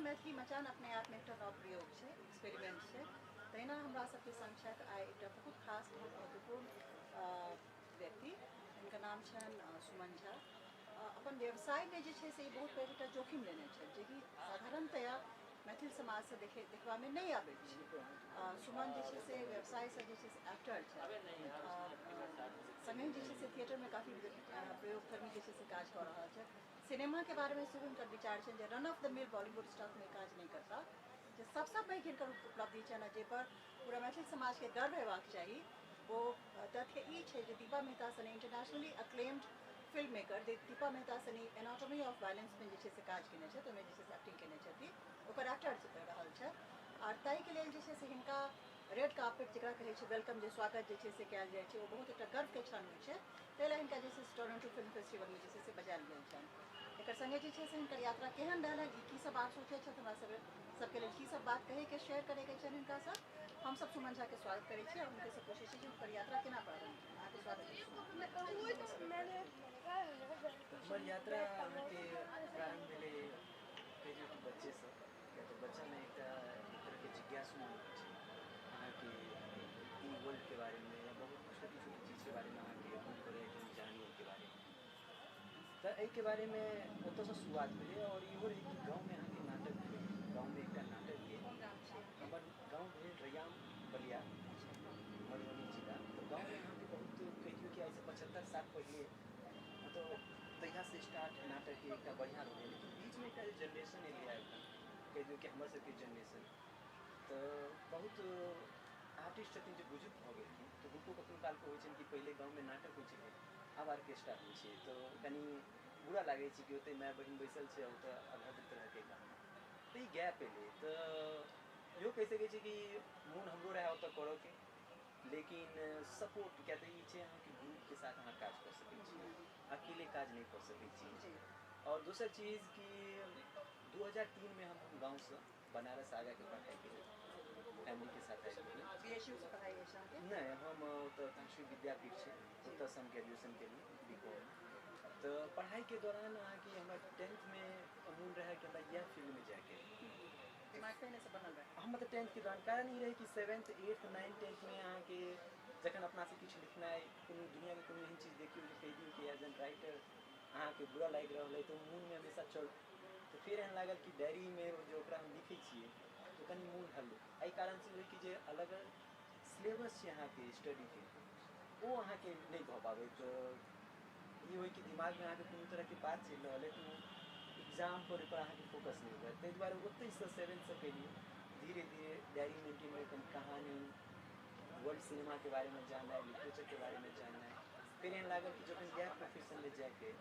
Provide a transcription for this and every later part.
मैथिली मचान अपने आपमे एकटा नव प्रयोग छै, एक्सपेरिमेंट छै, तहिना हमरा सबके संग छथि आइ एकटा बहुत खास, बहुत महत्वपूर्ण व्यक्ति। हिनकर नाम छनि सुमन झा। अपन व्यवसायमे जे छै से ई बहुत पैघ एकटा जोखिम लेने छथि, जेकि साधारणतया मैथिल समाजसँ देखबामे नहि आबैत छै। सुमन जे छै से व्यवसायसँ जे छै से एक्टर छथि, सङ्गहि जे छै से थिएटरमे काफी प्रयोगकर्मी जे छै से काज कऽ रहल छथि। सिनेमाके बारेमे सेहो हिनकर विचार छनि जे run of the mill Bollywood स्टफमे काज नहि करता, जे सबसँ पैघ हिनकर उपलब्धि छनि जाहिपर पूरा मैथिल समाजके गर्व हेबाक चाही, ओ तथ्य ई छै जे दीपा मेहता सने internationally acclaimed film maker Deepa Mehta सनी एनाटॉमी ऑफ वायलेंसमे जे छै से काज केने छथि, ओहिमे जे छै से एक्टिंग केने छथि, ओकर एक्टर रहल छथि। आर ताहिके लेल जे छै से हिनका रेड कार्पेट जकरा कहै छै welcome, जे स्वागत जे छै से कयल जाइ छै, ओ बहुत एकटा गर्वके क्षण होइ छै। ताहि लए हिनका जे छै से टोरंटो फिल्म फेस्टिवलमे जे छै से बजायल गेल छनि। एकर सङ्गे जे छै से हिनकर यात्रा केहन रहलनि, ई की सब बात सोचै छथि, हमरा सबके लेल की सब बात कहैके शेयर करैके छनि हिनकासँ, हमसब सुमन झाके स्वागत करै छी और हुनकेसँ पूछै छी जे हुनकर यात्रा केना प्रारम्भ भेल। अहाँके स्वागत अछि। हमर यात्रा अहाँके प्रारम्भ भेलै कहियौ कि बच्चेसँ, किया तऽ बच्चामे एकटा एक तरहके जिज्ञासु मोन होइ छै अहाँके ई वर्ल्डके बारेमे या बहुत छोटी छोटी चीजके बारेमे अहाँके मोन करैए कि हम जानी एहिके बारेमे। तऽ एहिके बारेमे ओतऽसँ शुरुआत भेलै। आओर इहो रहै कि गाँवमे अहाँके नाटक भेलै, गाँवमे एकटा नाटक भेल। हमर गाँव भेल रैयाम बलिया, मधुबनी जिला। तऽ गाँवमे अहाँके बहुत कहि दियौ कि आइसँ 75 साल पहिले मतलब तहियासँ स्टार्ट नाटकके एकटा बढ़िआँ रहलै। लेकिन बीचमे एकटा जे जेनरेशन एलै एखन कहि दियौ कि हमर सबके जेनरेशन, तऽ बहुत आर्टिस्ट छथिन जे बुजुर्ग भऽ गेलखिन, तऽ हुनको कखनो कालके होइ छनि कि पहिले गाँवमे नाटक होइ छलै, आब ऑर्केस्ट्रा होइ छै, तऽ कनि बुरा लागै छै कि ओतहि माय बहिन बैसल छै, ओतऽ अभद्र तरहके गाना, तऽ ई गैप एलै। तऽ इहो कहि सकै छी कि मोन हमरो रहए ओतऽ करऽके, लेकिन सपोर्ट किया तऽ ई छै अहाँके ग्रुपके साथ अहाँ काज कऽ सकै छी, अकेले काज नहि कऽ सकै छी। आओर दोसर चीज कि 2003 में हम गाँवसँ बनारस आगाके पढ़ाइ केलियै, फैमिलीके साथ आबि गेलियै। BHU से पढ़ाइ अछि अहाँके? नहि, हम ओतऽ काशी विद्यापीठ छै, ओतऽसँ हम ग्रेजुएशन केलियै बी कॉम। तऽ पढ़ाइके दौरान अहाँके हमरा टेंथमे मोन रहै कि हमरा इएह फील्डमे जाइके। दिमाग पहिनेसँ बनल रहै? हम मतलब टेंथके दौरान, कारण ई रहै कि 7th 8th 9th 10thमे अहाँके जखन अपनासँ किछु लिखनाइ, कोनो दुनिआँके कोनो एहन चीज देखियौ जे कहि दियौ कि एज एन राइटर अहाँके बुरा लागि रहल अइ, तऽ मोनमे हमेशा चल। तऽ फेर एहन लागल कि डायरीमे जे ओकरा हम लिखै छियै तऽ कनि मोन हल्लुक। एहि कारणसँ होइ कि जे अलग सिलेबस छै अहाँके स्टडीके, ओ अहाँके नहि भऽ पाबै। तऽ ई होइ कि दिमागमे अहाँके कोनो तरहके बात चलि रहल अइ तऽ ओ एग्जाम पर ओहिपर अहाँके फोकस नहि हुए, ताहि दुआरे ओतहिसँ 7thसँ केलियै। धीरे धीरे डायरी मेंटेन कनि कहानी, वर्ल्ड सिनेमाके बारेमे जाननाइ, लिटरेचरके बारेमे जाननाइ। फेर एहन लागल कि जखन इएह प्रोफेशनमे जाइके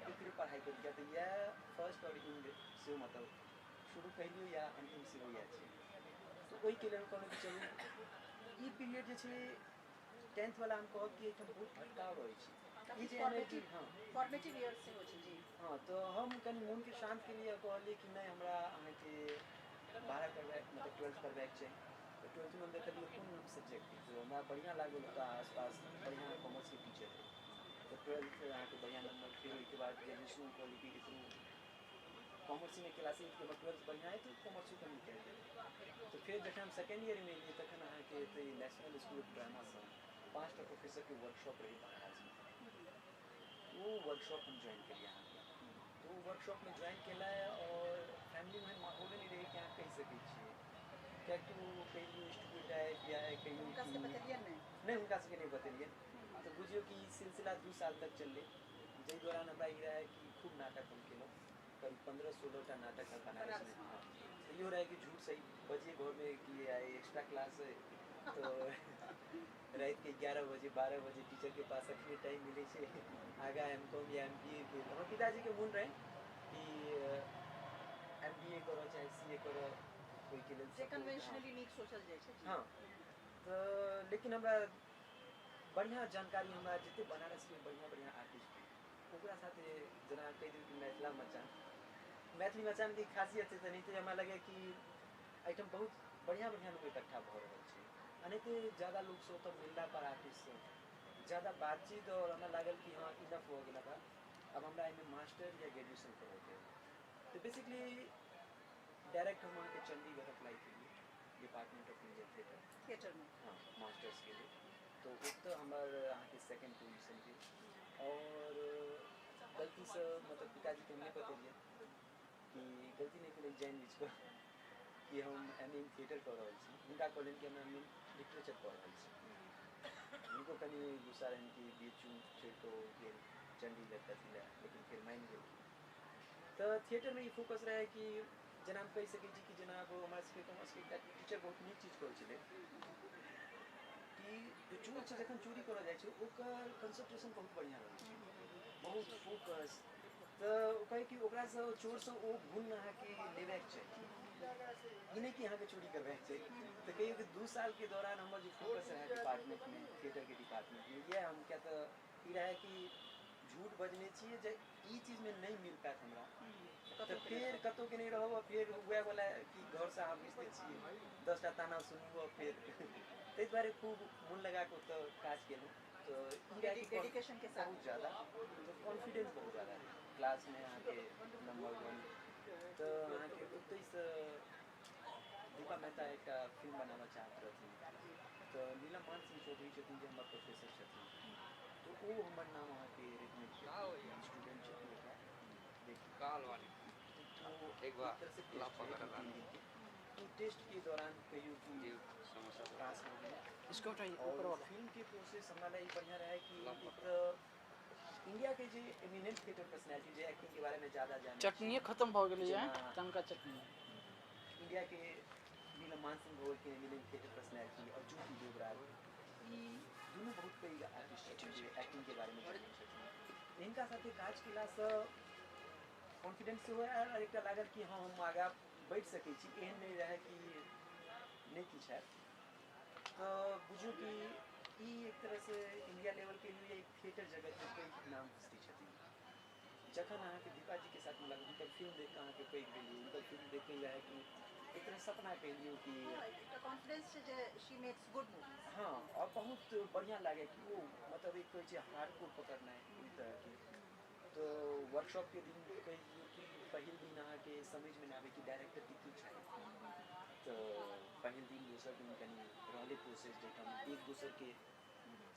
एकरे पढ़ाइ करी, किया तऽ इएह फर्स्ट आओर एंड सेहो, मतलब शुरू कहियौ या अन्तिम सेहो इएह छै। तऽ ओहिके लेल कहलहुँ कि चलू ई पीरियड जे छै टेंथवला, हम कहब कि एहिठाम बहुत भटकाव रहै छै, ई जे एनर्जी। हँ, फॉर्मेटिव ईयर सेहो छै जी। हँ, तऽ हम कनि मोनके शान्त केलियै, कहलियै कि नहि, हमरा अहाँके 12 करबाक, मतलब 12th करबाक छै। तऽ ट्वेल्थमे हम देखलियै कोन सब्जेक्ट, तऽ हमरा बढ़िआँ लागल, ओतऽ आसपास बढ़िआँ कॉमर्सके टीचर रहै, तऽ ट्वेल्थ अहाँके बढ़िआँ नम्बर। फेर ओहिके बाद ग्रेजुएशन कहलियै कि एकरो कॉमर्समे क्लास एटके हमर ट्वेल्थ बढ़िआँ अइ, तऽ कॉमर्सो कनि निकालि देबै। तऽ फेर जखन हम सेकेंड ईयरमे एलियै तखन अहाँके एतऽ नेशनल स्कूल ऑफ ड्रामासँ 5टा प्रोफेसरके वर्कशॉप रहै बनारसमे, ओ वर्कशॉप हम ज्वाइन केलियै अहाँके। तऽ ओ वर्कशॉपमे ज्वाइन केला आओर फैमिलीमे एहन माहौले नहि रहै कि अहाँ कहि सकै छियै, कियाकि ओ कहियो स्टूडियो टाइप या कहियो हुनका सबके बतेलियै नहि? नहि, हुनका सबके नहि बतेलियै। तऽ बुझियौ कि ई सिलसिला 2 साल तक चललै, जाहि दौरान हमरा ई रहै कि खूब नाटक हम केलहुँ, करीब 15-16टा नाटक हम बनारसमे। हँ, तऽ इहो रहै कि झूठ सही बजियै घरमे कि आइ एक्स्ट्रा क्लास है, तऽ रातिके 11 बजे 12 बजे टीचरके पास अखने टाइम मिलै छै आगाँ एम कॉम या एम बी ए के। हमर पिताजीके मोन रहै कि एम बी ए करऽ चाहे सी ए करऽ, ओहिके लेल जे कन्वेंशनली नीक सोचल जाइ छै। हँ, तऽ लेकिन हमरा बढ़िआँ जानकारी, हमरा जतेक बनारसके बढ़िआँ बढ़िआँ आर्टिस्ट रहै ओकरा साथे, जेना कहि दियौ कि मिथिला मचान, मैथिली मचानके खासियत छै तेनाहिते हमरा लगैए कि एहिठाम बहुत बढ़िआँ बढ़िआँ लोक इकट्ठा भऽ रहल छै। एनाहिते ज्यादा लोकसँ ओतऽ मिलला पर आर्टिस्टसँ ज्यादा बातचीत, आओर हमरा लागल कि हँ, इनफ भऽ गेल बात, आब हमरा एहिमे मास्टर या ग्रेजुएशन करऽके। तऽ बेसिकली डायरेक्ट हम अहाँके चंडीगढ़ अप्लाई केलियै डिपार्टमेंट ऑफ इंडियन थिएटर। थिएटरमे। हाँ, मास्टर्स के लिए। तो ओतऽ हमर अहाँके सेकेंड पोजीशन भेल और गलतीसँ मतलब पिताजीके हम नहि बतेलियै कि गलती नहि केलियै जानि बुझि कऽ कि हम एम ए इन थिएटर कऽ रहल छी। हुनका कहलनि कि हम एम ए इन लिटरेचर कऽ रहल छी। हुनको कनि गुस्सा रहनि कि बी एच यू छोड़ि कऽ ओ गेल चंडीगढ़ कथी लए, लेकिन फेर मानि गेलखिन। तऽ थिएटरमे ई फोकस रहै कि जेना हम कहि सकै छी कि जेना आब हमरा सबके एकटा टीचर बहुत नीक चीज कहै छलै कि जे चोर छै जखन चोरी करऽ जाइ छै ओकर कंसंट्रेशन बहुत बढ़िआँ रहै छै, बहुत फोकस। तऽ ओ कहै कि ओकरासँ चोरसँ ओ गुण अहाँके लेबाक चाही, ई नहि कि अहाँके चोरी करबाक चाही। तऽ कहियौ कि 2 सालके दौरान हमर जे फोकस रहै डिपार्टमेंटमे, थिएटरके डिपार्टमेंटमे, इएह हम किया तऽ ई रहै कि झूठ बजने छियै जे ई चीजमे नहि मिल पायत हमरा तऽ फेर कतहु के नहि रहब, आ फेर वएह वाला कि घरसँ अहाँ बुझिते छियै 10टा ताना सुनू, आ फेर ताहि दुआरे खूब मोन लगा कऽ ओतऽ काज केलहुँ। तऽ ई रहै कि डेडिकेशन के साथ बहुत ज़्यादा, तऽ कॉन्फिडेंस बहुत ज़्यादा रहै क्लासमे अहाँके नंबर 1। तऽ अहाँके ओतहिसँ दीपा मेहता एकटा फिल्म बनाबऽ चाहैत रहथिन, तऽ नीलम मान सिंह चौधरी छथिन जे हमर प्रोफेसर छथिन, तऽ ओ हमर नाम अहाँके रिकमेंड केलखिन, स्टूडेंट छथिन एकरा देखी। एक बार तरह से टेस्ट रहै 2-3 दिन के, ओ टेस्ट के दौरान कहियो कि पास हो गेलै। इसको उठाइए, ऊपर और वाला। फिल्म के प्रोसेस हमरा लिए बढ़िया रहै कि एक इंडिया के जे एमिनेंट थिएटर पर्सनैलिटी जे एक्टिंग के बारे में ज़्यादा जानै चटनी खत्म भऽ गेलै जेना टंका चटनी। इंडिया के नीलम मान सिंह भऽ गेलखिन एमिनेंट थिएटर पर्सनैलिटी और ज्योति देवराज, ई दुनू बहुत पैघ आर्टिस्ट छथिन जे एक्टिंग के बारे में जानै छथिन। हिनका साथे काज केलासँ कॉन्फिडेंस सेहो आयल और एकटा लागल कि हाँ हम आगाँ बढ़ि सकै छी, एहन नहि रहै कि नहि किछु हैत। तऽ बुझू कि ई एक तरहसँ इंडिया लेवलके लिए एक थिएटर जगतमे पैघ नाम हस्ती छथिन। जखन अहाँके दीपा जी के साथ मुलाकात, हुनकर फिल्म देख कऽ अहाँके पैघ भेलियै, हुनकर फिल्म देख कऽ रहै कि एक तरह सपना कहियौ कि एकटा कॉन्फिडेंस छै जे she makes good movies. हाँ, और बहुत बढ़िआँ लागै कि ओ मतलब एक कहै छै हार्डकोर पकड़नाइ ओहि तरहके। तो वर्कशॉप के दिन कहियौ कि पहिल दिन अहाँके समझमे नहि आबै कि डायरेक्टरके की चाही, तऽ पहिल दिन दोसर दिन कनि रहलै प्रोसेस जाहिठाम एक दोसरके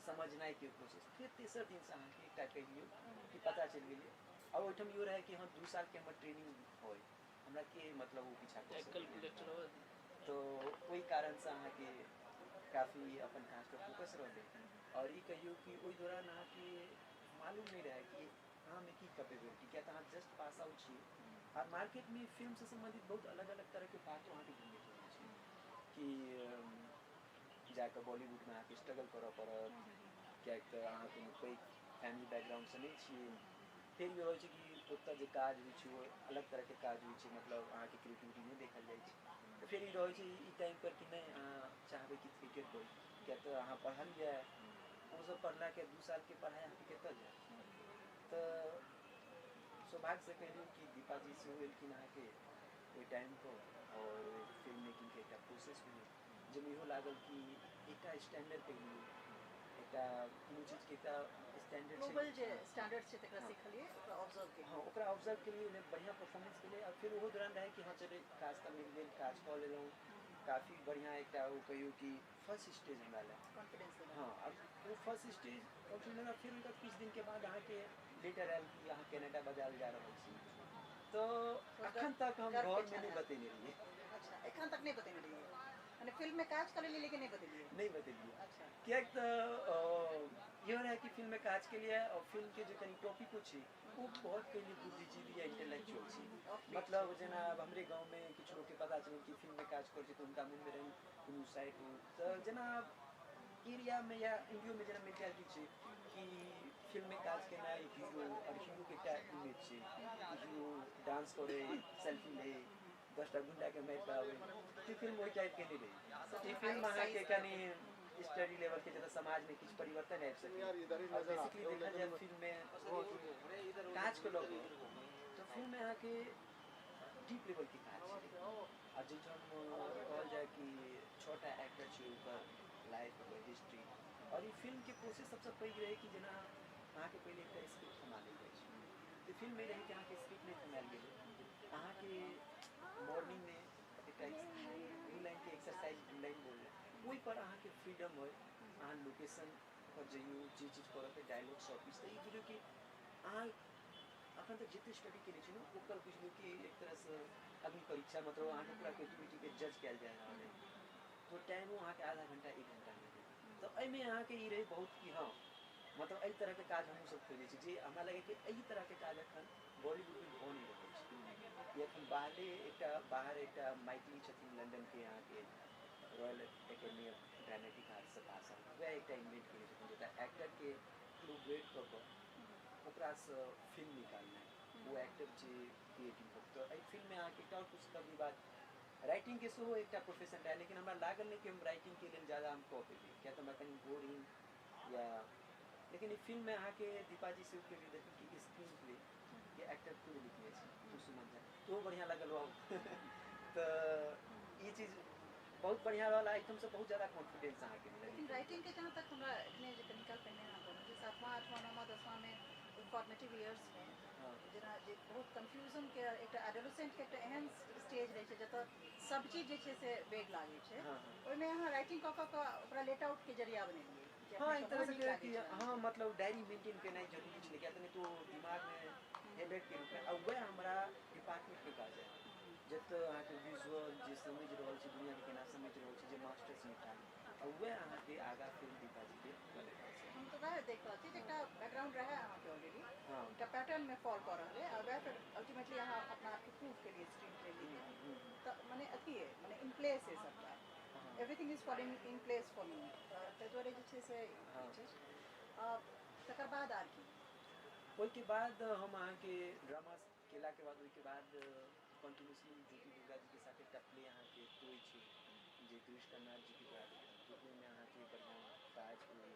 समझनाइके प्रोसेस। फेर तेसर दिनसँ अहाँके एकटा कहियौ कि पता चलि गेलै। और ओहिठाम इहो रहै कि हाँ 2 सालके हमर ट्रेनिंग होय, हमरा के मतलब ओ पीछा कऽ सकैए, तो ओहि कारणसँ अहाँके काफी अपन काज पर फोकस रहलै। और ई कहियौ कि ओहि दौरान अहाँके मालूम नहि रहै कि अहाँमे की कैपेबिलिटी, किया तऽ अहाँ जस्ट पास आउट छी और मार्केटमे फिल्मसँ सम्बन्धित बहुत अलग अलग तरहके बातो अहाँके घूमैत रहै छै कि जाकऽ बॉलीवुडमे अहाँके स्ट्रगल करऽ पड़त, किएक तऽ अहाँ कोनो पैघ फैमिली बैकग्राउंडसँ नहि छियै। फेर ई होइ छै कि ओतऽ जे काज होइ छै ओ अलग तरहके काज होइ छै, मतलब अहाँके क्रिएटिविटी नहि देखल जाइ छै। तऽ फेर ई रहै छै ई टाइमपर कि नहि अहाँ चाहबै कि थिएटर करी, किएक तऽ अहाँ पढ़ल यए, ओसभ पढ़लाके 2 सालके पढ़ाइ अहाँके कतऽ जायत। तऽ सौभाग्यसँ कहियौ कि दीपा जी सेहो एलखिन अहाँके ओहि टाइमपर और फिल्म मेकिंगके एकटा प्रोसेस भेलै जाहिमे इहो लागल कि एकटा स्टैंडर्ड कहियौ, एकटा कोनो चीजके एकटा स्टैंडर्ड छै, ग्लोबल जे स्टैंडर्ड छै तकरा सिखलियै, ओकरा ऑब्जर्व केलियै। हाँ, ओकरा ऑब्जर्व केलियै, ओहिमे बढ़िआँ परफॉर्मेंस केलियै। और फेर ओहो दौरान रहै कि हाँ चलै काज तऽ मिल गेल, काज कऽ लेलहुँ, काफी बढ़िआँ एकटा ओ कहियौ कि फर्स्ट स्टेज हमरा लए कॉन्फिडेंस। हाँ, अब ओ फर्स्ट स्टेज कॉन्फिडेंस। फिर हुनका किछु दिनके बाद अहाँके लेटर आयल कि अहाँ कनाडा बजायल जा रहल छी। तऽ अखन तक हम घरमे नहि बतेने रहियै। अच्छा, एखन तक नहि बतेने रहियै, माने फिल्ममे काज कऽ लेलियै लेकिन नहि बतेलियै। नहि बतेलियै। अच्छा, किएक तऽ इहो रहै कि फिल्ममे काज केलियै और फिल्मके जे कनि टॉपिको छै ओ बहुत कहियौ बुद्धिजीवी या इंटेलेक्चुअल छै। मतलब जेना आब हमरे गाँवमे किछु लोकके पता चलल कि फिल्ममे काज करै छै तऽ हुनका मोनमे रहनि कोनो साइड हो, तऽ जेना एरियामे या इंडियोमे जेना मेंटालिटी छै कि फिल्ममे काज केनाइ हीरो और हीरोके एकटा इमेज छै, हीरो डांस करै, सेल्फी लै, 10टा गुंडाके मारि कऽ आबै। ई फिल्म ओहि टाइपके नहि रहै। ई फिल्म अहाँके कनि स्टडी लेवलके जतऽ समाजमे किछु परिवर्तन आबि सकै। और बेसिकली देखल जाय फिल्ममे काजके लऽ कऽ तऽ फिल्ममे अहाँके डीप लेवलके काज छै। आ जाहिठाम कहल जाय कि 6टा एक्टर छै, ओकर लाइफ, ओकर हिस्ट्री। और ई फिल्मके प्रोसेस सबसँ पैघ रहै कि जेना अहाँके पहिले एकटा स्क्रिप्ट थमा लेल जाइ छै, तऽ फिल्ममे रहै कि अहाँके स्क्रिप्ट नहि थमायल गेलै, अहाँके मॉर्निंगमे पर अहाँके फ्रीडम होइ, अहाँ लोकेशन पर जइयौ, जे चीज करऽके डायलॉग सब किछु, तऽ ई बुझियौ कि अहाँ अखन तक जते स्टडी केने छी ने ओकर बुझियौ कि एक तरहसँ अग्नि परीक्षा, मतलब अहाँके पूरा क्रिएटिविटीके जज कयल जा रहल है। तो टाइमो अहाँके आधा घंटा 1 घंटा मिलत। तऽ एहिमे अहाँके ई रहै बहुत कि हँ मतलब एहि तरहके काज हमहूँ सब खोजै छी, जे हमरा लगै कि एहि तरहके काज एखन बॉलीवुडमे भऽ नहि रहल छै। ई एखन बाहरे एकटा बाहर एकटा माइकली छथिन लंडनके अहाँके रॉयल एकेडमी ऑफ ड्रामेटिक आर्ट्ससँ पास आउट, वएह एकटा इन्वेंट केने छथिन जतऽ एक्टरके कोलैबोरेट कऽ कऽ ओकरासँ फिल्म निकालनाइ, ओ एक्टर जे क्रिएटिव हो। तऽ एहि फिल्ममे अहाँके एकटा आओर खुशखबरी बात, राइटिंगके सेहो एकटा प्रोफेशन रहै, लेकिन हमरा लागल नहि कि हम राइटिंगके लेल ज्यादा हम कऽ पेबै, किया तऽ हमरा कनि बोरिंग या, लेकिन ई फिल्ममे अहाँके दीपाजी सेहो के देखियौ कि स्क्रीन प्ले के एक्टर खुद लिखने छै सुमन झा, तो बढ़िआँ लागल ओ। तऽ ई चीज बहुत बढ़िआँ रहल आ एहिठामसँ बहुत ज्यादा कॉन्फिडेंस अहाँके मिलल। लेकिन राइटिंग के जहाँ तक हमरा एखने जे कनी काल पहिने अहाँ कहलहुँ जे 7वां 8वां 9वां 10वांमे फॉर्मेटिव ईयर्समे जेना जे बहुत कन्फ्यूजनके एकटा एडोलसेंटके एकटा एहन स्टेज रहै छै जतऽ सब चीज जे छै से वेग लागै छै, ओहिमे अहाँ राइटिंग कऽ कऽ ओकरा लेट आउटके जरिया बनेलियै। हाँ, एक तरह से कि हाँ मतलब डायरी मेंटेन केनाइ जरूरी छलै, किया तऽ नहि तो दिमागमे हेबेट के रूपमे। आ वएह हमरा डिपार्टमेंटमे काज आयल, जतऽ अहाँके विजुअल जे समझि रहल छै दुनिआके केना समझि रहल छै, जे मास्टर्स निकाल, आ वएह अहाँके आगाँ फिल्म दीपाजीके बनेने छै। हम तऽ वएह देख रहल छी जे एकटा बैकग्राउंड रहै अहाँके ऑलरेडी, एकटा पैटर्नमे फॉल कऽ रहलै आ वएह फेर अल्टीमेटली अहाँ अपना आपके प्रूव केलियै स्क्रीन प्ले लिख, तऽ मने अथी अइ मने इन प्लेस अइ सबटा, everything is falling in place for me, ताहि दुआरे जे छै से चीज। तकर बाद आर की? ओहिके बाद हम अहाँके ड्रामा केलाके बाद ओहिके बाद कंटिन्यूसली ज्योति दुर्गा जीके साथ एकटा प्ले अहाँके तोय छै जे गिरीश कर्नाड जीके द्वारा लिखल, तो ओहिमे अहाँके बढ़िआँ काज, ओहि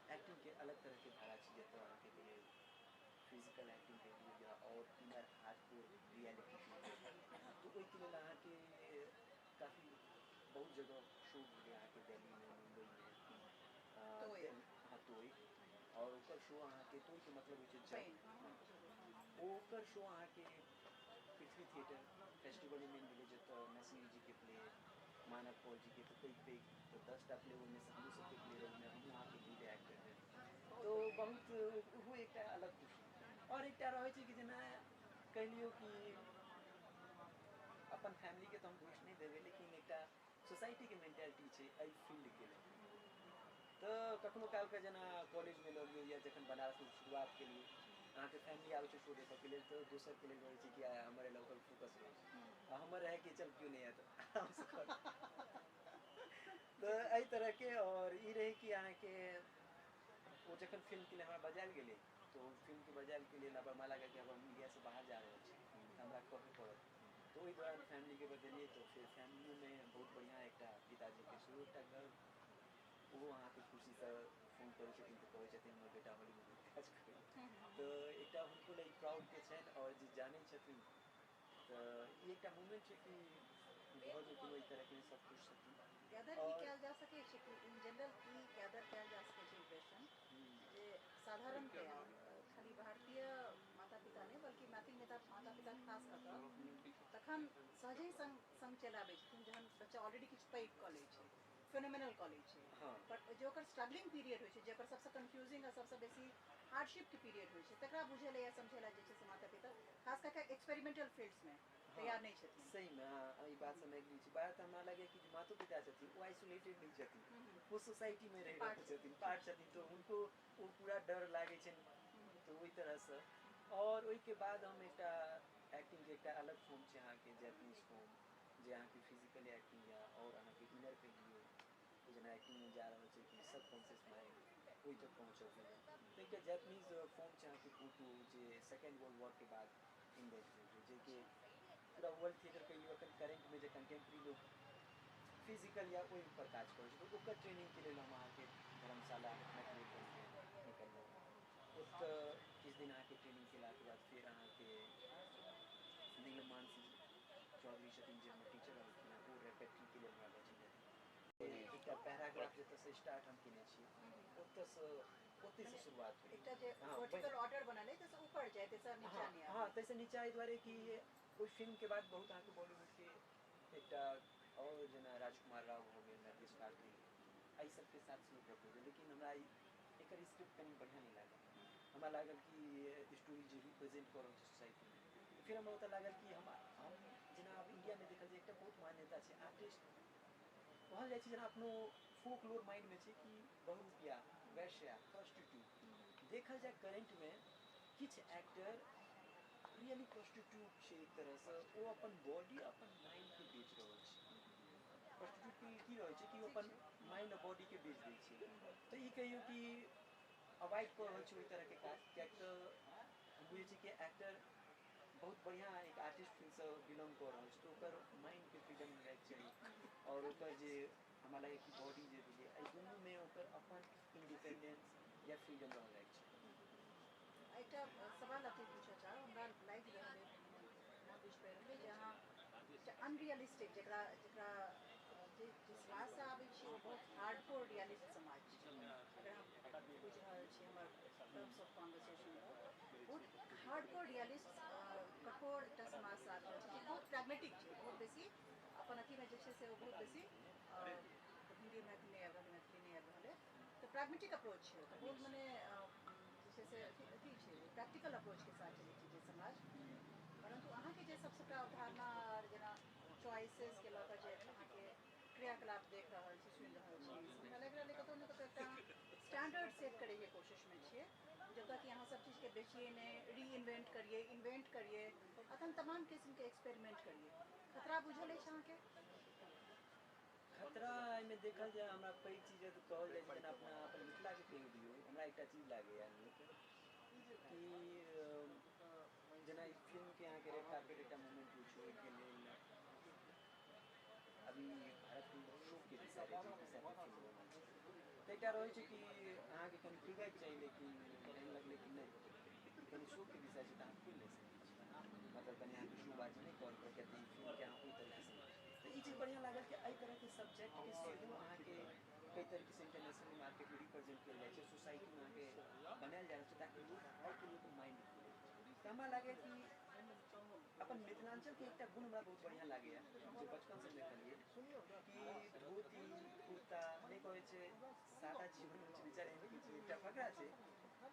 एक्टिंगके अलग तरहके धारा छै जतऽ अहाँके लिए फिजिकल एक्टिंग के लिए या और इनर हार्डकोर रियलिटी के, तो ओहिके लेल अहाँके काफी बहुत जगह शो भेलै अहाँके दिल्लीमे, मुम्बईमे। हाँ तोय, और ओकर शो अहाँके तोयके मतलब होइ छै जग, ओकर शो अहाँके पृथ्वी थिएटर फेस्टिवलमे मेन भेलै जतऽ नसीर जीके प्ले, मानव कौल जीके, तऽ पैघ पैघ तऽ 10टा प्ले ओहिमे से हमहूँ सबके प्ले रहै, ओहिमे हमहूँ अहाँके लीड एक्टर रहै, तो बहुत ओहो एकटा अलग खुशी। आओर एकटा रहै छै कि जेना कहि लियौ कि अपन फैमिलीके तऽ हम दोष नहि देबै, लेकिन एकटा सोसाइटीके मेंटालिटी छै एहि फील्डके लेल, तऽ कखनो कालके जेना कॉलेजमे लऽ लियौ या जखन बनारसमे शुरुआत केलियै अहाँके फैमिली आबै छै शो देखऽके लेल, तऽ दोसरके लेल रहै छै कि हमर एला ओकर फोकस रहै छै, आ हमर रहै कि चल केओ नहि आयत आरामसँ कर, तऽ एहि तरहके। आओर ई रहै कि अहाँके ओ जखन फिल्मके लेल हमरा बजायल गेलै तऽ ओ फिल्मके बजायलके लेल आब हमरा लागल कि आब हम इंडियासँ बाहर जा रहल छी तऽ हमरा कहै पड़त, तऽ ओहि दौरान फैमिलीके बतेलियै, तऽ फेर फैमिलियोमे बहुत बढ़िआँ एकटा पिताजीके सेहो एकटा गर्व, ओहो अहाँके खुशीसँ फोन करै छथिन तऽ कहै छथिन हमर बेटा हॉलीवुडमे काज करैए, तऽ एकटा हुनको लेल प्राउडके छनि आओर जे जानै छथिन, तऽ ई एकटा मूमेंट छै कि घरमे कोनो एहि तरहके सब खुश छथिन। गैदर ई कयल जा सकै छै कि इन जनरल ई गैदर कयल जा सकै छै इम्प्रेशन जे साधारणतया खाली भारतीय माता पिता नहि बल्कि मैथिल माता पिता खास कऽ कऽ तखन सहजहि संग संग चलि आबै छथिन जहन बच्चा ऑलरेडी किछु पैघ कऽ लै छै, फेनोमेनल कऽ लै छै, पर जे ओकर स्ट्रगलिंग पीरियड होइ छै, जे ओकर सबसँ कन्फ्यूजिंग आ सबसँ बेसी हार्डशिपके पीरियड होइ छै, तकरा बुझै लए या समझै लए जे छै से माता पिता खास कऽ कऽ एक्सपेरिमेंटल फील्ड्समे तैयार नहि छथिन। सहीमे हाँ, ई बात हम एग्री छी। बात हमरा लगैए कि जे मातो पिता छथिन ओ आइसोलेटेड नहि छथिन, ओ सोसाइटीमे रहि रहल छथिन, पार्ट छथिन, तऽ हुनको ओ पूरा डर लागै छनि, तऽ ओहि तरहसँ। आओर ओहिके बाद हम एकटा एक्टिंगके एकटा अलग फॉर्म छै अहाँके जैपनीज फॉर्म, जे अहाँके फिजिकली एक्टिंग या आओर अहाँके इनर कहि लियौ, जेना एक्टिंगमे जा रहल छै कि सबकॉन्शियस माइंड ओहि तक पहुँचऽके लेल, तऽ एकटा जैपनीज फॉर्म छै अहाँके बुटो, जे सेकेंड वर्ल्ड वॉरके बाद इन्वेंट भेल रहै, जेकि पूरा वर्ल्ड थिएटर कहियो एखन करेंटमे जे कंटेम्प्रेरी लोक फिजिकल या ओहि पर काज करै छै, तऽ ओकर ट्रेनिंगके लेल हम अहाँके धर्मशाला मैक्लोडगंजमे निकललहुँ। ओतऽ किछु दिन अहाँके ट्रेनिंग केलाके बाद फेर अहाँके नीलम मानसी चौधरी छथिन जे हमर टीचर रहलखिन हँ, ओ रेपेट्रीके लेल हमरा बजेने रहथिन। एकटा पैराग्राफ जतऽसँ स्टार्ट हम केने छी ओतऽसँ ओतहिसँ शुरुआत भेल। एकटा जे वर्टिकल ऑर्डर बनल अइ ताहिसँ ऊपर जाय, ताहिसँ नीचा नहि आबय। हाँ, ताहिसँ नीचा एहि दुआरे कि ओहि फिल्मके बाद बहुत अहाँके बॉलीवुडके एकटा आओर जेना राजकुमार राव भऽ गेल, नरगिस फाकरी, एहि सबके साथ सेहो प्रपोजल, लेकिन हमरा एकर स्क्रिप्ट कनि बढ़िआँ नहि लागल। हमरा लागल कि स्टोरी जे रिप्रेजेंट कऽ रहल छै सोसाइटीमे, फेर हमरा ओतऽ लागल कि हम जेना आब इण्डियामे देखल जाय एकटा बहुत मान्यता छै, आर्टिस्ट कहल जाइ छै, जेना अपनो फोकलोर माइंडमे छै कि बहुरूपिया, वैश्या, प्रोस्टिट्यूट। देखल जाय करेंटमे किछु एक्टर रियली प्रोस्टिट्यूट छै एक तरहसँ, ओ अपन बॉडी अपन माइंडके बेच रहल छै। प्रोस्टिट्यूटके की रहै छै कि ओ अपन माइंड आ बॉडीके बेच दै छै। तऽ ई कहियौ कि अवॉइड कऽ रहल छै ओहि तरहके काज, किएक तऽ हम बुझै छी कि एक्टर बहुत बढ़िआँ एक आर्टिस्ट फील्डसँ बिलोंग कऽ रहल छै, तऽ ओकर माइंडके फ्रीडम मिलैके चाही आओर ओकर जे हमरा लागैए कि बॉडी जे भेलै, एहि दुनूमे ओकर अपन इंडिपेंडेंस या फ्रीडम रहबाक छै। एकटा सवाल अथी पूछऽ चाहब, हमरा लागि रहल अइ, बुझि पाबि रहल अइ जे अहाँ एकटा अनरियलिस्टिक जकरा जकरा जे जे समाजसँ आबै छी ओ बहुत हार्डकोर रियलिस्ट समाज छै। अगर हम बुझि रहल छी हमर टर्म्स ऑफ कॉन्वर्सेशन, बहुत हार्डकोर रियलिस्ट कठोर एकटा समाजसँ आबि रहल छै जे बहुत प्रैग्मेटिक छै, बहुत बेसी अपन अथीमे जे छै से ओ बहुत बेसी हिन्दी मैथिली नहि आबि रहल, मैथिली नहि आबि रहल अइ, तऽ प्रैग्मेटिक अप्रोच छै ओकर बहुत, मने जे छै से अथी अथी छै, प्रैक्टिकल अप्रोचके साथ चलै छै जे समाज। परन्तु अहाँके जे सब सबटा अवधारणा आओर जेना चॉइसेसके लऽ कऽ जे अहाँके क्रियाकलाप देख रहल छी, सुनि रहल छी, हमरा लागि रहल अइ कतहु ने कतहु एकटा स्टैंडर्ड सेट करैके कोशिशमे छियै, जतऽ कि अहाँ सब चीजके बेचियै नहि, री इन्वेंट करियै, इन्वेंट करियै, अखन तमाम किस्मके एक्सपेरिमेंट करियै। खतरा बुझल अछि अहाँके? खतरा एहिमे देखल जाय हमरा पैघ चीज तऽ कहल जाइ छै, जेना अपना अपन मिथिलाके कहि दियौ, हमरा एकटा चीज लागैए नीक कि जेना ई फिल्मके अहाँके रेड कार्पेट एकटा मोमेंट होइ छै, ओहिके लेल अभी भारतमे बहुत शोकके विषय रहै छै विषयपर फिल्म बनल छै, तऽ एकटा रहै छै कि अहाँके कनि खुलबैके चाही, लेकिन एहन लगलै कि नहि, ई कनि शोकके विषय छै तऽ अहाँ खोलि नहि सकै छी, मतलब कनि अहाँके शोबाजी नहि करऽ पड़त, किएक तऽ ई फिल्मके अहाँ ओहि तरीकासँ। तऽ ई चीज बढ़िआँ लागल कि एहि तरहके सब्जेक्टके सेहो अहाँके कई तरीकेसँ इंटरनेशनल मार्केटमे रिप्रेजेंट कयल जाइ छै, सोसाइटीमे अहाँके बनायल जा रहल छै ताकि लोक गाँवके लोक माइंड खुलै। तऽ हमरा लागैए कि अपन मिथिलाञ्चलके एकटा गुण हमरा बहुत बढ़िआँ लागैए जे बचपनसँ देखलियै कि धोती कुर्ता नहि कहै छै, सादा जीवन होइ छै विचार, एहन किछु एकटा फकरा छै,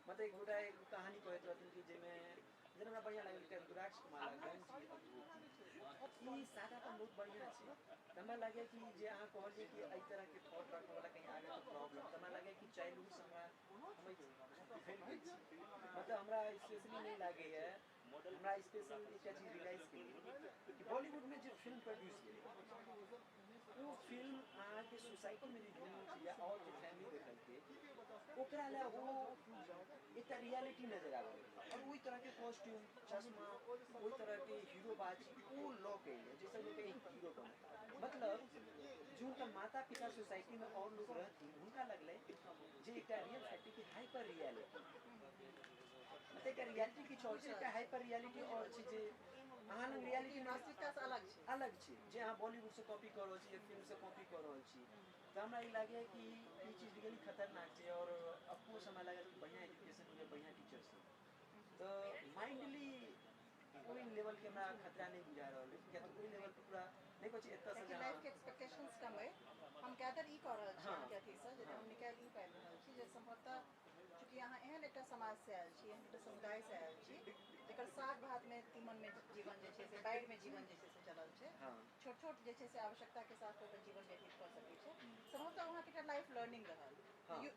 मतलब एक गोटा एक कहानी कहैत रहथिन कि जाहिमे जेना हमरा बढ़िआँ लागल एकटा रुद्राक्षके माला, गंजी आ धोती, ई सादापन बहुत बढ़िआँ छै। तऽ हमरा लागैए कि जे अहाँ कहलियै कि एहि तरहके थॉट रखऽवला कहीं आगे तऽ प्रॉब्लम, तऽ हमरा लागैए कि चाइल्डहुडसँ हमरा हम बिखरि गेल छी, मतलब हमरा स्पेशली नहि लागैए। हमरा स्पेशल एकटा चीज रियलाइज केलियै कि बॉलीवुडमे जे फिल्म प्रोड्यूस भेलै ओ फिल्म अहाँके सोसाइटीमे जे यूथ या आओर जे फैमिली देखलकै ओकरा लए ओ एकटा रियलिटी नजर आबऽ लगलै आओर ओहि तरहके कॉस्ट्यूम, चश्मा, ओहि तरहके हीरोबाजी ओ लऽ के एलै जाहिसँ लोक हीरो बनल। मतलब जे हुनकर माता पिता सोसाइटीमे आओर लोक रहथिन, हुनका लगलै जे एकटा रियल फैक्ट कि हाइपर रियलिटी, मतलब एकटा रियलिटी किछु आओर छै, एकटा हाइपर रियलिटी आओर छै जे अहाँ लग रियलिटी वास्तविकतासँ अलग छै। अलग छै, जे अहाँ बॉलीवुडसँ कॉपी कऽ रहल छी या फिल्मसँ कॉपी कऽ रहल छी। तऽ हमरा ई लागैए कि ई चीज रियली खतरनाक छै। आओर ऑफकोर्स हमरा लागल कि बढ़िआँ एजुकेशन मिलै, बढ़िआँ टीचरसँ, तऽ माइंडली ओहि लेवलके हमरा खतरा नहि बुझा रहल अइ, किएक तऽ ओहि लेवलपर पूरा नहि कहै छै एतऽसँ कियाकि जहाँ लाइफके एक्सपेक्टेशंस कम अइ। हम गैदर ई कऽ रहल छी अहाँके अथीसँ जे हम निकालि ई पाबि रहल छी जे सम्भवतः चूँकि अहाँ एहन एकटा समाजसँ आयल छी, एहन एकटा समुदायसँ आयल छी जकर साग भातमे तीमनमे जीवन जे छै से बाढ़िमे जीवन जे छै से चलल छै, छोट छोट जे छै से आवश्यकताके साथ अपन जीवन व्यतीत कऽ सकै छै, सम्भवतः अहाँके एकटा लाइफ लर्निंग रहल,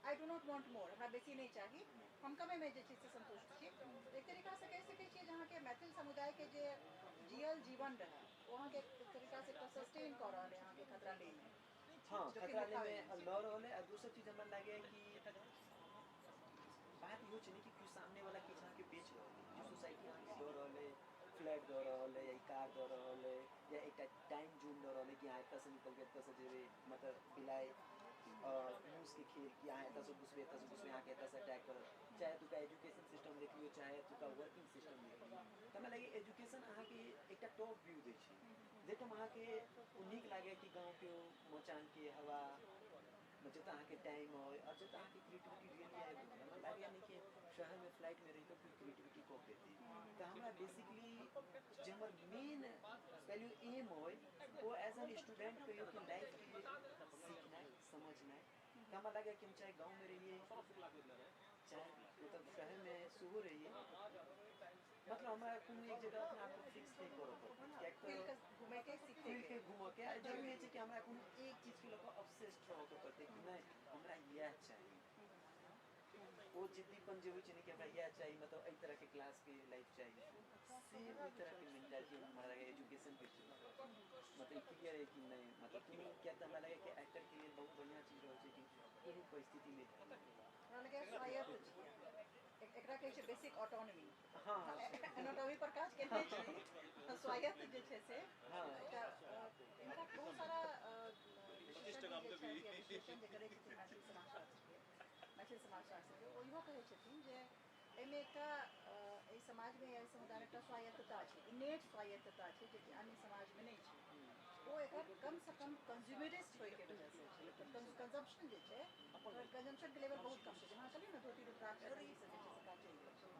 I do not want more, हमरा बेसी नहि चाही, हम कमेमे जे छै से सन्तुष्ट छी। एक तरीकासँ कहि सकै छियै जे अहाँके मैथिल समुदायके जे जियल जीवन रहै ओ अहाँके एक तरीकासँ एकटा सस्टेन कऽ रहल है अहाँके खतरा लैमे। हँ, जोखिम खतरा उठाबै लैमे लऽ रहल है। आ दोसर चीज हमरा लागैए कि बात इहो छै ने कि केओ सामनेवला किछु अहाँके बेच रहल है, जे सोसाइटी अहाँके दऽ रहल है, फ्लैट दऽ रहल है या कार दऽ रहल है या एकटा टाइम जोन दऽ रहल है कि अहाँ एतऽसँ निकलि कऽ एतऽसँ जेबै, मतलब बिलाइ मूसके खेल कि अहाँ एतऽसँ घुसबै, एतऽसँ घुसबै, अहाँके एतऽसँ अटैक करत। चाहे एतुका एजुकेशन सिस्टम देख लियौ, चाहे एतुका वर्किंग सिस्टम देख लियौ, तऽ हमरा लागैए एजुकेशन अहाँके एकटा टॉप व्यू दै छै, जाहिठाम अहाँके ओ नीक लागैए कि गाँवके ओ मचानके हवा, जतऽ अहाँके टाइम अइ आओर जतऽ अहाँके क्रिएटिविटी रियली आबि रहल। हमरा लागैए नहि कि शहरमे फ्लैटमे रहि कऽ कोइ क्रिएटिविटी कऽ पेतै। तऽ हमरा बेसिकली जे हमर मेन वैल्यू एम अइ ओ एज एन स्टूडेंट कहियौ कि लाइफके सीखनाइ, समझनाइ। तऽ हमरा लागैए कि हम चाहे गाँवमे रहियै, चाहे मतलब शहरमे सेहो रहियै, मतलब हमरा कोनो एक जगह अपना आपके फिक्स नहि करऽ पड़तै, किएक तऽ घुमैके खुलिके घूमऽके आ जरूरी होइ छै कि हमरा कोनो एक चीजके लऽ कऽ ऑब्सेस्ड रहऽके पड़तै कि नहि हमरा इएह चाही। ओ जिद्दीपन जे होइ छै ने कि हमरा इएह चाही, मतलब एहि तरहके क्लासके लाइफ चाही, से ओहि तरहके मेंटालिटी हमरा लगैए एजुकेशनके थ्रू मतलब क्लियर है कि नहि, मतलब कोनो, किएक तऽ हमरा लगैए कि एक्टरके लेल बहुत बढ़िआँ चीज रहै छै कि कोनो परिस्थितिमे हमरा लगैए स्वायत्त छियै, एकरा कहै छै बेसिक ऑटोनॉमी। हाँ, एनाटॉमी पर काज केने छी, स्वायत्त जे छै से एकटा इनफैक्ट बहुत सारा विश्लेषण जे करै छथिन मैथिल समाजशास्त्रके, मैथिल समाजशास्त्रके, ओ इहो कहै छथिन जे एहिमे एकटा एहि समाजमे या एहि समुदायमे एकटा स्वायत्तता छै, इनेट स्वायत्तता छै जेकि अन्य समाजमे नहि छै। ओ एकर कमसँ कम कंज्यूमरिस्ट होइके वजहसँ छै, कंजम्पशन जे छै कंजम्पशनके लेवल बहुत कम छै। जेना कहलियै ने धोती रुद्राक्ष ई सब जे छै से काज चलि गेल छै,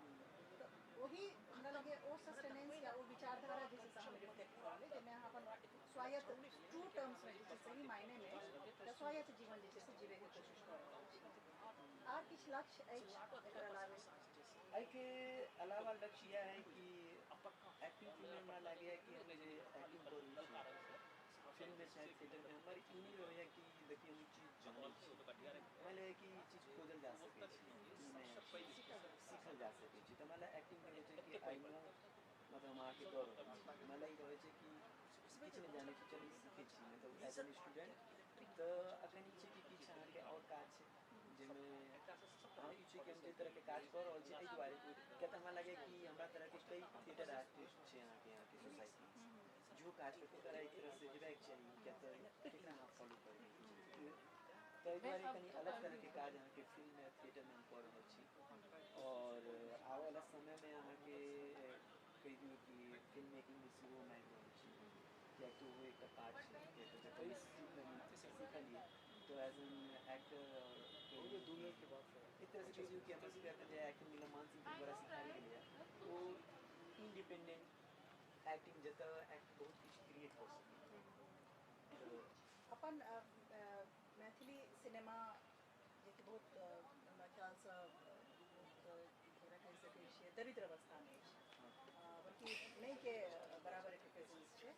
तऽ ओही हमरा लगैए ओ सस्टेनेंस या ओ विचारधारा जे छै से अहाँमे रिफ्लेक्ट भऽ रहल अइ, जाहिमे अहाँ अपन स्वायत्त ट्रू टर्म्समे जे छै सही मायनेमे एकटा स्वायत्त जीवन जे छै से जीवैके कोशिश कऽ रहल छी। आर किछु लक्ष्य अछि एकर अलावे? एहिके अलावा लक्ष्य इएह है कि एक्टिंग फील्डमे हमरा लागैए कि हम जे एक्टिंग करै छी फिल्ममे चाहे थिएटरमे, हमर ई नहि रहैए कि देखियौ हम ई चीज जानै छी, हमरा लगैए कि ई चीज खोजल जा सकै छै, ई नया चीज सीखल जा सकै छै। तऽ हमरा लग एक्टिंगमे होइ छै कि I know, मतलब हम अहाँके कऽ रहल छी, हमरा लग ई रहै छै कि किछु नहि जानै छी, चलू सीखै छी, मतलब एज एन स्टूडेंट। तऽ एखन ई छै कि किछु अहाँके आओर काज छै जाहिमे अहाँ ई छै कि हम जाहि तरहके काज कऽ रहल छी एहि दुआरे किया तऽ हमरा लगैए कि हमरा तरहके कई थिएटर आर्टिस्ट छै अहाँके यहाँके सोसाइटी जो काज करतै ओकरा एक तरहसँ हेबाक चाही, किया तऽ केकरा अहाँ फॉलो करबै। ताहि दुआरे कनि अलग तरहके काज अहाँके फिल्ममे थिएटरमे हम कऽ रहल छी। आओर आबयवला समयमे अहाँके कहि दियौ कि फिल्म मेकिंगमे सेहो हम आबि रहल छी, किएक तऽ ओहो एकटा पार्ट छै, किएक तऽ जखन सीखलियै तऽ एज एन एक्टर आओर एक तरहसँ कहि दियौ कि हमर सबके एखन जे एक्टिंग मिलल मान सिंहके द्वारा सिखायल गेलैए, ओ इंडिपेंडेंट एक्टिंग जतऽ एक्ट बहुत किछु क्रिएट कऽ सकैए। अपन मैथिली सिनेमा जेकि बहुत हमरा ख्यालसँ बहुत कहि सकै छियै दरिद्र अवस्थामे अछि, बल्कि नहिके बराबर एकर प्रेजेंस छै,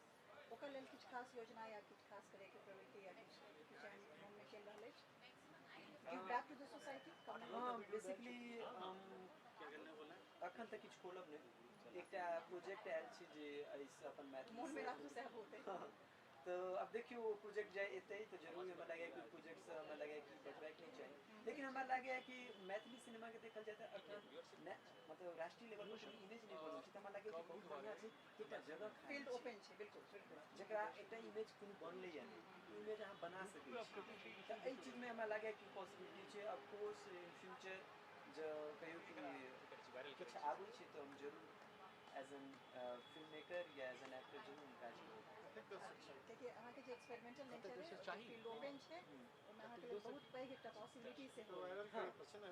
ओकर लेल किछु खास योजना या किछु खास करैके प्रवृत्ति या किछु किछु एहन मोनमे चलि रहल अछि? Give back to the society? हँ, बेसिकली हम अखन तऽ किछु खोलब नहि, एकटा प्रोजेक्ट आयल छै जे एहिसँ अपन मैथिली मोनमे राखू सएह बहुत अइ। तऽ आब देखियौ ओ प्रोजेक्ट जाय एतै तऽ जरूर हमरा लगैए कि प्रोजेक्टसँ हमरा लगैए कि बचबाके नहि चाही, लेकिन हमरा लगैए कि मैथिली सिनेमाके देखल जाय तऽ अखन मतलब राष्ट्रीय लेवल पर कोनो इमेज नहि बनल छै, तऽ हमरा लगैए कि बहुत बढ़िआँ छै कि एकटा जगह फील्ड ओपन छै, बिल्कुल बिल्कुल, जकरा एकटा इमेज कोनो बनलैए नहि, इमेज अहाँ बना सकै छी, तऽ एहि चीजमे हमरा लगैए कि पॉसिबिलिटी छै। ऑफकोर्स इन फ्यूचर जँ कहियो कि किछु आबै छै तऽ हम जरूर एज एन फिल्म मेकर या एज एन एक्टर जरूर हम काज करब। कियाकि अहाँके जे एक्सपेरिमेंटल नेचर है, फील्ड ओपन छै, ओहिमे अहाँके लेल बहुत पैघ एकटा पॉसिबिलिटी सेहो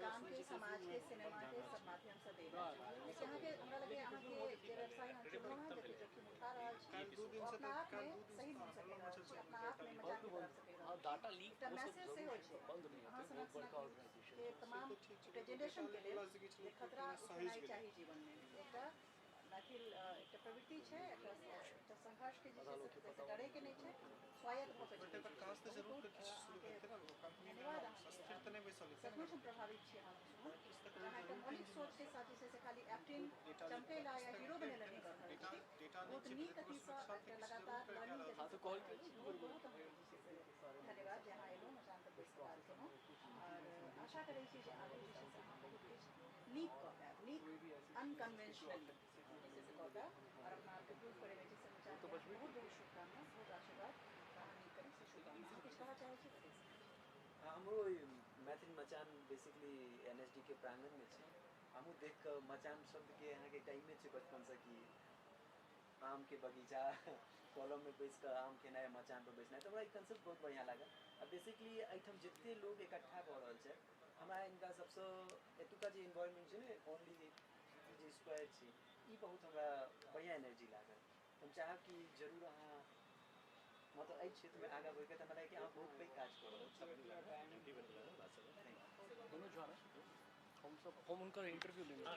कामके, समाजके, सिनेमाके सब माध्यमसँ देल। लेकिन अहाँके हमरा लगैए अहाँके जे व्यवसाय अहाँ चुनलहुँ हँ, जते जोखिम उठा रहल छी, ओ अपना आपमे सही ढङ्गसँ कहि रहल छी, अपना आपमे मचानके तरफसँ कहि रहल छी, एकटा मैसेज सेहो छै अहाँ सनक सनक के तमाम एकटा जेनरेशनके लेल जे खतरा उठेनाइ चाही जीवनमे। एकटा मैथिल एकटा प्रवृत्ति छै, एकटा संघर्षके जे छै से डरैके नहि छै, स्वायत्त भऽ कऽ धन्यवाद अहाँके, सचमुच हम प्रभावित छी अहाँ। अहाँ एकटा मौलिक सोचके साथ जे छै से खाली एक्टिंग चमकै ला या हीरो बनै ला नहि कऽ रहल छी, बहुत नीक अथीसँ एकटा लगातार लर्निंग बहुत बहुत धन्यवाद जे अहाँ एलहुँ, मचान पर बैस कऽ बात केलहुँ, आओर आशा करै छी जे आगू जे छै से अहाँ बहुत किछु नीक कऽ पायब, नीक अनकन्वेंशनली जे छै से कऽ पायब, आओर अपना आपके प्रूव करैमे जे छै मचान बहुत बहुत शुभकामना, बहुत आशीर्वाद, अहाँ नीक करी से शुभकामना। अहाँ किछु कहऽ चाहै छी तऽ कहि सकै छी। हमरो मैथिली मचान बेसिकली NSD के प्रांगणमे छै, हमहूँ देख कऽ मचान शब्दके अहाँके एकटा इमेज छै बचपनसँ कि आमके बगीचा कलममे बैस कऽ आम खेनाइ, मचान पर बैसनाइ, तऽ हमरा ई कंसेप्ट बहुत बढ़िआँ लागल। आ बेसिकली एहिठाम जते लोग इकट्ठा भऽ रहल छै, हमरा हिनका सबसँ एतुका जे इन्वायरमेंट छै ने, ओनली जे स्क्वायर छै, ई बहुत हमरा बढ़िआँ एनर्जी लागल। हम चाहब कि जरूर अहाँ मतलब एहि क्षेत्रमे आगाँ बढ़िके, तऽ हमरा लागै कि अहाँ बहुत पैघ काज कऽ रहल छी। मनोज झा ने। हम सब हम हुनकर इंटरव्यू लेने।